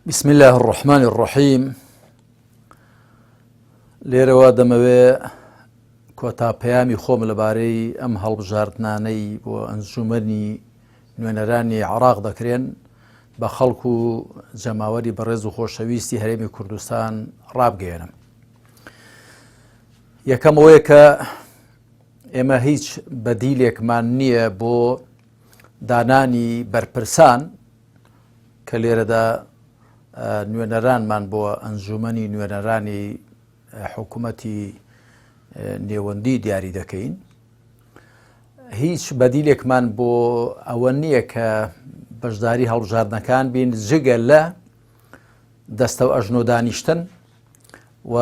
بسم الله الرحمن الرحیم لێرەوە دەمەوێ کۆتا پەیامی خۆم لەبارەی ئەم هەڵبژاردنانەی بۆ ئەنجومەنی نوێنەرانی عراق دەکرێن بە خەڵک و جەماوەری بەڕێز و خۆشەویستی هەرێمی کوردستان ڕابگەێنم یەکەم ئەوەیە کە ئێمە هیچ بەدیلێکمان نییە بۆ دانانی بەرپرسان کە لێرەدا نوێنەرانمان بۆ ئەنجومەنی نوێنەرانی حکوومەتی نێوەندی دیاری دەکەین هیچ بەدیلێکمان بۆ ئەوە نییە کە بەشداری هەڵبژاردنەکان بین جگە لە دەستە و ئەژنۆ دانیشتن و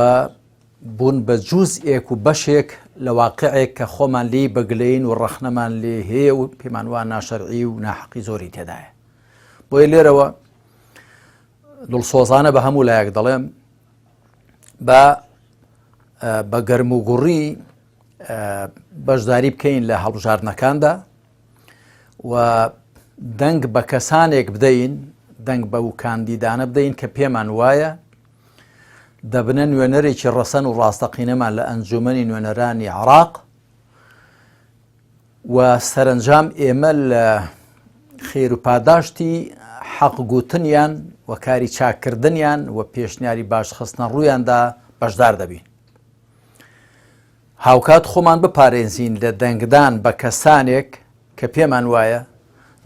بوون بە جوزئێک و بەشێک لە واقعێک کە خۆمان لێی بەگلەین و ڕەخنەمان لێ هەیە و پێمان وا ناشەرعی و ناحەقی زۆری تێدایە. بۆیە لێرەوە دڵسۆزانە بە هەموو لایەک دەڵێم بە بە گەرم و گوڕی بەشداری بکەین لە هەڵبژاردنەکاندا و دەنگ بە کەسانێک بدەین دەنگ بەو کاندیدانە بدەین کە پێمان وایە دەبنە نوێنەرێکی ڕەسەن و ڕاستەقینەمان لە ئەنجومەنی نوێنەرانی عراق و سەرەنجام ئێمە لە خێر و پاداشتی حەق گوتنیان و کاری چاککردنیان و پێشنیاری باش خستنە ڕوویاندا بەشدار دەبین. هاوکات خۆمان بپارێزین لە دەنگدان بە کەسانێک کە پێمان وایە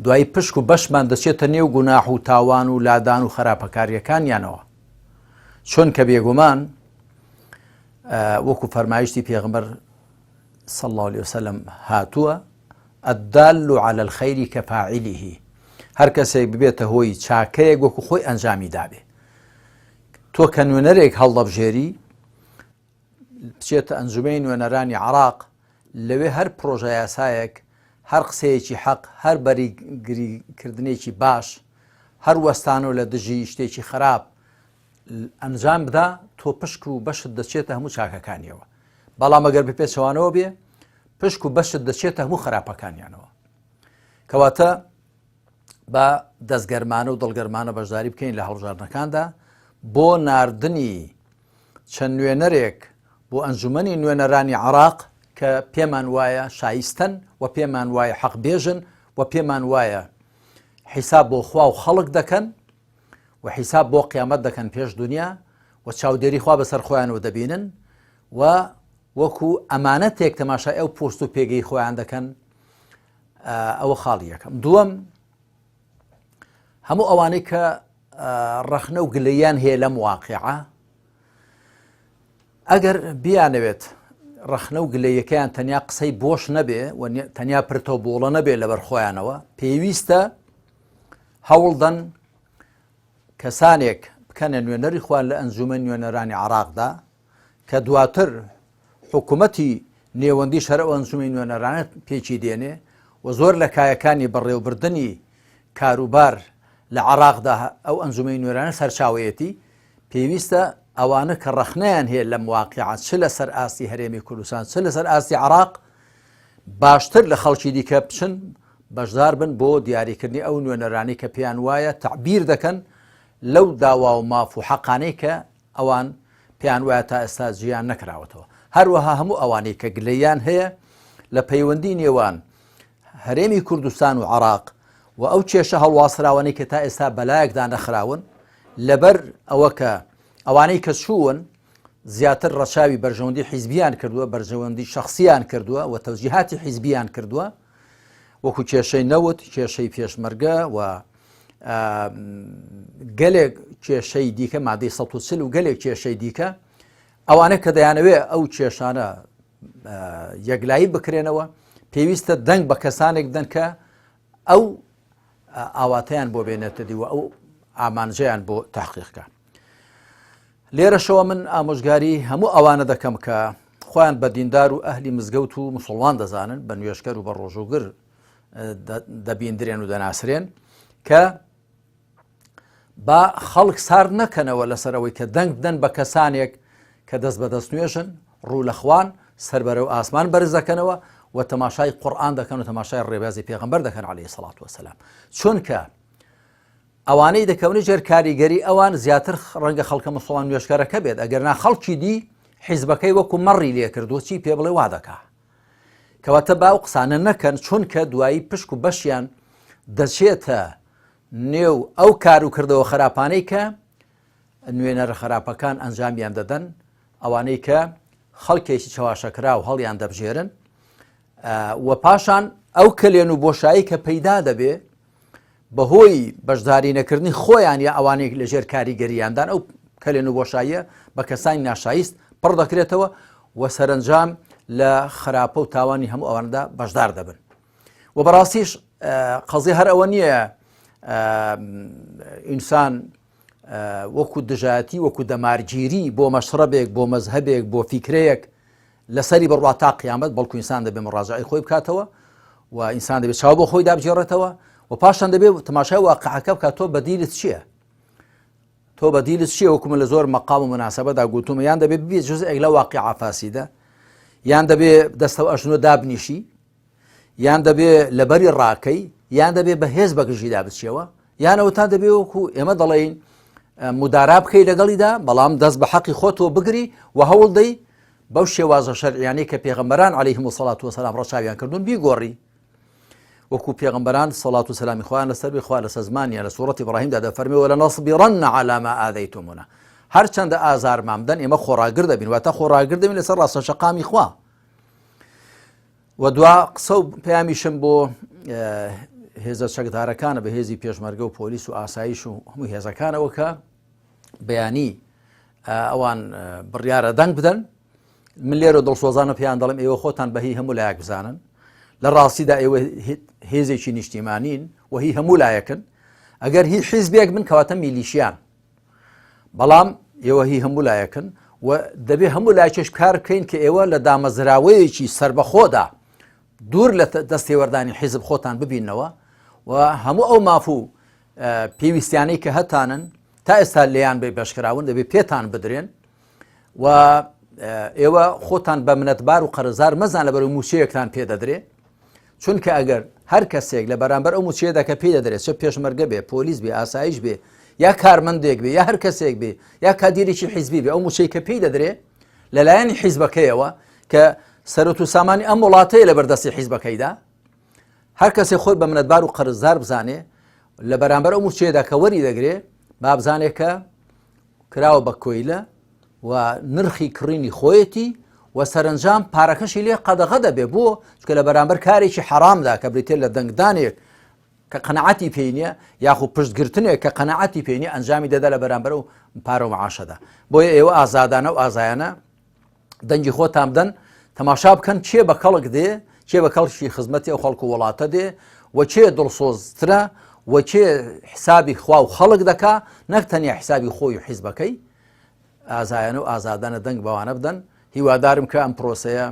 دوایی پشک و بەشمان دەچێتە نێو گوناح و تاوان و لادان و خراپەکاریەکانیانەوە چونکە بێگومان وەکو فەرمایشتی پێغمبەر صلى الله عليه وسلم هاتووە الدال على الخير كفاعله هەر کەسێک ببێتە هۆی چاکەیەک وەکو خۆی ئەنجامی دابێ تۆ کە نوێنەرێک هەڵدەبژێری بچێتە ئەنجومەی نوێنەرانی عراق لەوێ هەر پرۆژە یاسایەک هەر قسەیەکی حەق هەر بەریگریکردنێکی باش هەر وەستانەوە لە دژی شتێکی خراپ ئەنجام بدا تۆ پشک و بەشت دەچێتە هەموو چاکەکانیەوە بەڵام ئەگەر بپێچەوانەوە بێ پشک و بەشت دەچێتە هەموو خراپەکانیانەوە کەواتە بە دەستگەرمانە و دڵگەرمانە بەشداری بکەین لە هەڵبژاردنەکاندا بۆ ناردنی چەند نوێنەرێک بۆ ئەنجومەنی نوێنەرانی عراق کە پێمان وایە شایستەن و پێمان وایە حەق بێژن و پێمان وایە حیساب بۆ خوا و خەڵک دەکەن و حیساب بۆ قیامەت دەکەن پێش دنیا و چاودێری خوا بەسەر خۆیانەوە دەبینن و وەکو ئەمانەتێک تەماشای ئەو پۆست و پێگەی خۆیان دەکەن ئەوە خاڵی یەکەم دووەم هەموو ئەوانەی کە ڕەخنە و گلەیان هەیە لەم واقعە ئەگەر بیانەوێت ڕەخنە و گلەیەکەیان تەنیا قسەی بۆش نەبێ و تەنیا پرتۆ بۆڵە نەبێ لەبەر خۆیانەوە پێویستە هەوڵدەن کەسانێک بکەنە نوێنەری خۆیان لە ئەنجومەن نوێنەرانی عراقدا کە دواتر حکوومەتی نێوەندیش هەر ئەو ئەنجومی نوێنەرانە پێکی دێنێ و زۆر لە کایەکانی بەڕێوەبردنی کاروبار لە عراقدا ئەو ئەنجومی نوێرانە سەرچاوەیەتی پێویستە ئەوانە کە ڕەخنەیان هەیە لەم واقعە چ لەسەر ئاستی هەرێمی کوردستان چ لەسەر ئاستی عراق باشتر لە خەڵکی دیکە بچن بەشدار بن بۆ دیاریکردنی ئەو نوێنەرانەی کە پێیان وایە تەعبیر دەکەن لەو داوا و ماف و حەقانەی کە ئەوان پێیان وایە تا ئێستا جیان نەکراوەتەوە. هەروەها هەموو ئەوانەی کە گلەییان هەیە لە پەیوەندی نێوان هەرێمی کوردستان و عراق و ئەو کێشە هەڵواسراوانەی کە تا ئێستا بەلایەکدا نەخراون لەبەر ئەوە کە ئەوانەی کە چوون زیاتر ڕەچاوی بەرژەوەندی حیزبیان کردووە بەرژەوەندی شخصیان کردووە و تەوجیهاتی حیزبیان کردووە وەکو کێشەی نەوت کێشەی پێشمەرگە و گەلێک کێشەی دیکە مادەی 140 و گەلێک کێشەی دیکە ئەوانە کە دەیانەوێ ئەو کێشانە یەکلایی بکرێنەوە پێویستە دەنگ بە کەسانێک دەن کە ئەو ئاواتەیان بۆ بێنێتە دی و ئەو ئامانجیان بۆ تاقیقکە لێرەشەوە من ئامۆژگاری هەموو ئەوانە دەکەم کە خۆیان بە دیندار و ئەهلی مزگەوت و مسلمان دەزانن بە نوێشکەر و بە ڕۆژوگر دەبیندرێن و دەناسرێن کە با خەڵک سارد نەکەنەوە لەسەر ئەوەی کە دەنگ بدەن بە کەسانێک کە دەست بە دەست نوێژن ڕوو لە خوان سەر بەرەو ئاسمان بەرز دەکەنەوە و تەماشای قورآن دەکەن و تەماشای ڕێبازی پێغەمبەر دەکەن عەلەیهی سەڵات وەسەلام چونکە. ئەوانەی دەکەونە ژێر کاریگەری ئەوان زیاتر ڕەنگە خەڵکە مسوڵمان نوێژکەرەکە بێت ئەگەر نا خەڵکی دی حیزبەکەی وەکو مەڕی لێکردووە چی پێ بڵێ وا دەکا کەواتە با ئەو قسانە نەکەن چونکە دوایی پشک و بەشیان دەچێتە نێو ئەو کار و کردەوە خراپانەی کە نوێنەرە خراپەکان ئەنجامیان دەدەن ئەوانەی کە خەڵکێکی چەواشەکراو هەڵیان دەبژێرن و پاشان ئەو کەلێن و بۆشایی کە پەیدا دەبێ بەهۆی بەشداری نەکردنی خۆیان یا ئەوانەی لەژێر کاریگەریاندان ئەو کەلێن و بۆشاییە بە کەسانی ناشایست پڕ دەکرێتەوە و سەرنجام لە خراپە و تاوانی هەموو ئەواندا بەشدار دەبن و بەڕاستیش قەزی هەر ئەوە نییە ئینسان وەکو دژایەتی وەکو دەمارگیری بۆ مەشرەبێک بۆ مەزهبێک بۆ فیکرەیەک لەسەری بڕوا تا قیامەت بەڵکو ئینسان دەبێ مڕاجعی خۆی بکاتەوە و ئینسان دەبێت چاو بۆ خۆی دابگێڕێتەوە و پاشان دەبێت تەماشای واقعەکە بکات تۆ بەدیلت چییە؟ تۆ بەدیلت چییە وەکو من لە زۆر مەقام و مناسبەدا گوتومە یان دەبێت ببێت جزئێک لە واقع فاسیدە یان دەبێ دەستەوە ئەژنۆ دابنیشی یان دەبێ لەبەری ڕاکەی یان دەبێ بە هێز بەگژیدا بچیەوە یان ئەوەتا دەبێ وەکو ئێمە دەڵێین مدارا بکەی لەگەڵیدا بەڵام دەست بە حەقی خۆتەوە بگری و هەوڵ دەی بەو شێوازە شەرعیانەی کە پێغەمبەران عەلەیهم الصلاة والسلام ڕەچاویان کردوون بیگۆڕی وەکو پێغەمبەران سەڵات و سەلامی خوایان لەسەر بێ خوا لەسەر زمانیان لە سوڕەتی ئیبراهیمدا دەفەرمێ ولنصبرن علی ما آذیتمونا هەرچەندە ئازارمان بدەن ئێمە خۆڕاگر دەبین واتە خۆڕاگر دەبین لەسەر ڕاستە شەقامی خوا و دوا قسە و پەیامیشم بۆ هێزە چەکدارەکانە بە هێزی پێشمەرگە و پۆلیس و ئاسایش و هەموو هێزەکانەوە کە بەیانی ئەوان بڕیارە دەنگ بدەن من لێرە دڵسۆزانە پێیان دەڵم ئێوە خۆتان بەهی هەموو لایەک بزانن لە ڕاستیدا ئێوە هێزێکی نیشتیمانین و هی هەموو لایەکن ئەگەر هی حیزبێک بن کەواتە میلیشیان بەڵام ئێوە هی هەموو لایەکن و دەبێ هەموو لایەکێش کار بکەین کە ئێوە لە دامەزراوەیەکی سربەخۆدا دوور لە دەستێوەردانی حیزب خۆتان ببینەوە و هەموو ئەو ماف و پێویستیانەی کە هەتانن تا ئێستا لێیان بێ بەشکراون دەبێ پێتان بدرێن و ئێوە خۆتان بە منەتبار و قەرزار مەزان لەبەر موچەیەکتان پێ دەدرێ چونکە ئەگەر هەر کەسێک لە بەرامبەر ئەو موچەیەدا کە پێی دەدرێت چ پێشمەرگە بێ پۆلیس بێ ئاسایش بێ یا کارمەندێک بێ یا هەر کەسێک بێ یا کادیرێکی حیزبی بێ ئەو موچەی کە پێی دەدرێ لەلایەنی حیزبەکەیەوە کە سەرۆت و سامانی ئەم وڵاتەیە لە بەردەستی حیزبەکەیدا هەر کەسێک خۆی بە منەتبار و قەرزدار بزانێ لە بەرامبەر ئەو موچەیەدا کە وەری دەگرێ با بزانێت کە کراوە بە کۆیلە و نرخی کڕینی خۆیەتی و سەرنجام پارەکەشی لێ قەدەغە دەبێ بۆ چکە لە بەرامبەر کارێکی حەرامدا کە بریتە لە دەنگدانێک کە قەنەعەتی پێی نییە یاخو پشتگرتنێک کە قەنەعەتی پێی نییە ئەنجامی دەدا لە بەرامبەر و پارە و معاشەدا بۆیە ئێوە ئازادانە و ئازایانە دەنگی خۆتان بدەن تەماشا بکەن کێ بە کەڵک دێ کێ بە کەڵکی خزمەتی ئەو خەڵک و وڵاتە دێ و کێ دڵسۆزترە و کێ حسابی خوا و خەڵک دەکا نەک تەنیا حسابی خۆی و حیزبەکەی ئازایانە و ئازادانە دەنگ بەوانە بدەن هیوادارم کە ئەم پرۆسەیە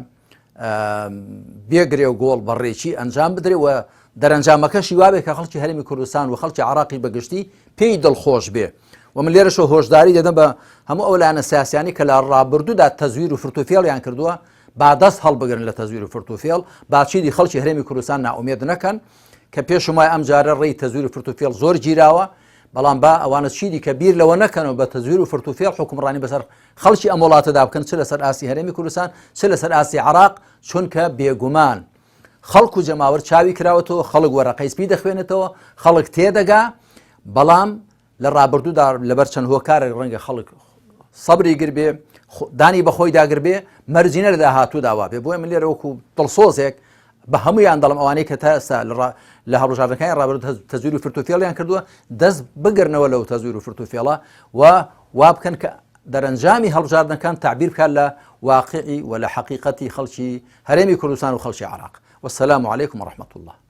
بێگرێ و گۆڵ بەڕێکی ئەنجام بدرێ و دەرەنجامەکەشی وابێ کە خەڵکی هەرێمی کوردستان و خەڵکی عراقی بەگشتی پێی دڵخۆش بێ و من لێرەشەوە هۆشداری دەدەم بە هەموو ئەو لایەنە سیاسیانی کە لە ڕابردوودا تەزویر و فرتوفێڵیان کردووە با دەست هەڵبگرن لە تەزویر و فرتوفێڵ با چیدی خەڵکی هەرێمی کوردستان نائومێد نەکەن کە پێشم وای ئەم جارە ڕێی تەزویر و فرتوفێڵ زۆر گیراوە بەڵام با ئەوانە چیدی کە بیر لەوە نەکەنەوە بە تەزویر و فرتوفێڵ حکومڕانی بەسەر خەڵکی ئەم وڵاتەدا بکەن چ لەسەر ئاستی هەرێمی کوردستان چ لەسەر ئاستی عراق چونکە بێگومان خەڵک و جەماوەر چاوی کراوەتەوە خەڵک وەرەقەی سپی دەخوێنێتەوە خەڵک تێدەگا بەڵام لە ڕابردوودا لەبەر چەند هۆکارێک ڕەنگە خەڵک سەبری گر بێ دانی بەخۆی داگر بێ مەرجینە لە داهاتوودا وا بێ بۆیە من لێرە وەکو دڵسۆزێک بە هەمویان دەڵم ئەوانەی کە تا ئێستا لە هەڵبژاردنەکانی ڕابردوو تەزویر و فرتوفێڵیان کردووە دەست بگرنەوە لەو تەزویر و فرتوفێڵە و وا بکەن کە دەرەنجامی هەڵبژاردنەکان تعبیر بکات لە واقعی و لە حەقیقەتی خەڵکی هەرێمی کوردستان و خەڵکی عراق والسلام علیکم ورحمة الله.